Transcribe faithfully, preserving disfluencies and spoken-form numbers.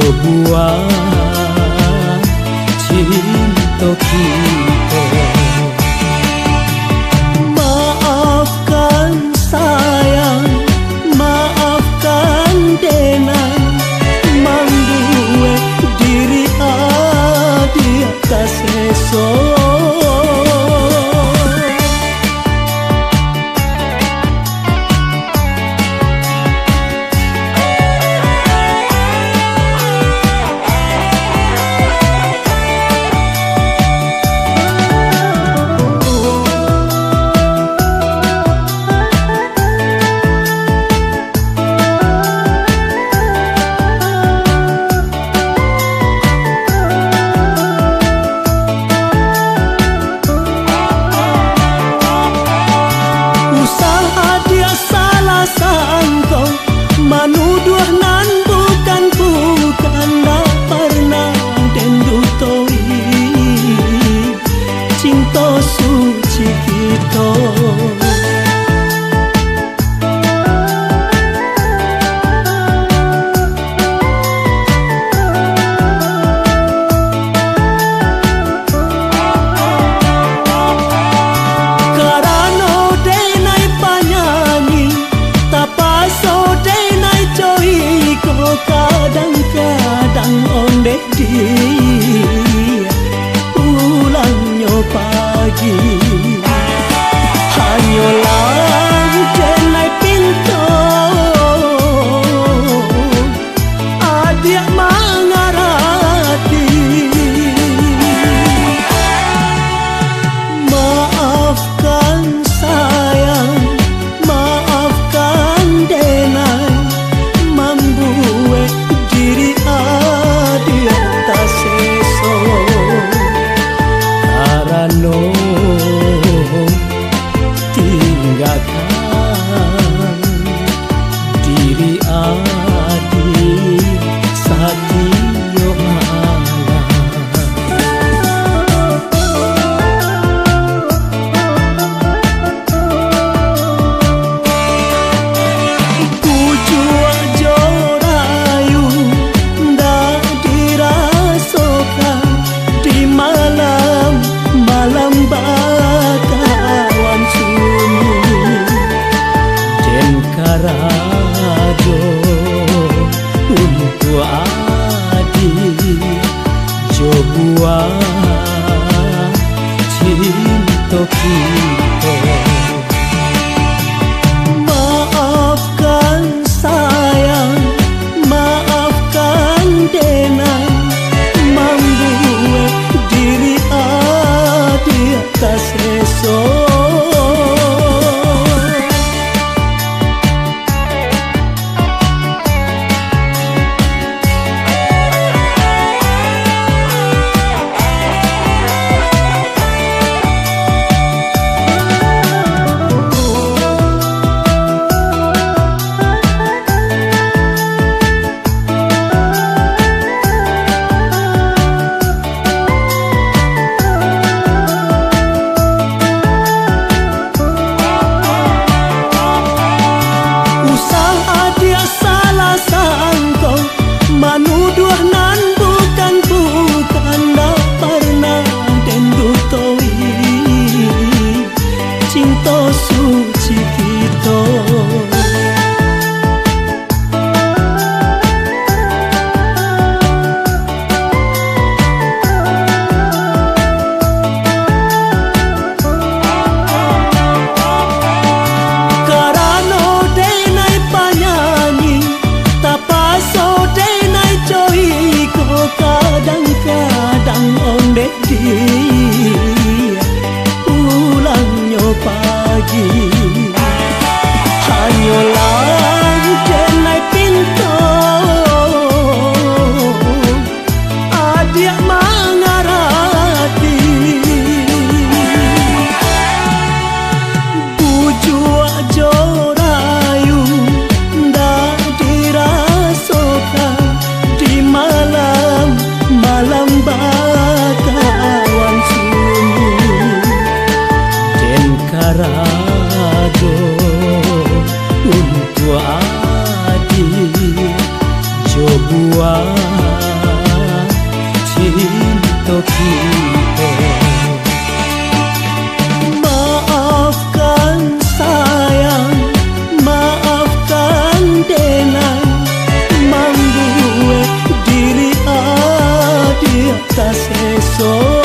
Buah cinto kito. Maafkan sayang, maafkan denai, mambuek diri adiak taseso. Usah adiak salah sangko, manuduah nan bukan-bukan, ndak parnah den dutoi cinto suci kito. Karano denai panyanyi, tapaso denai coiko, kadang-kadang ondeh diak pulangnyo pagi. Hanyolah denai pinto, adiak mangarati. Maafkan sayang, maafkan denai, mambuek diri adiak taseso. Karano tinggakan diri adiak satio malam. Pucuak jo rayu ndak dirasokan di malam, malam bakawan sunyi. Den karajo untuak adiak jo buah cinto kito. Maafkan sayang, maafkan denai, mambuek diri adiak taseso. Usah adiak salah sangko, manuduah nan bukan-bukan, ndak parnah den dutoi cinto suci kito. Karano denai panyanyi, tapaso denai coiko, kadang-kadang ondeh diak pulangnyo pagi. Hanyolah denai pinto, adiak mangarati. Pucuak jo rayu ndak dirasokan di malam, malam bakawan sunyi. Den karajo untuak adiak jo buah Maafkan sayang, maafkan denai, mambuek diri adiak taseso.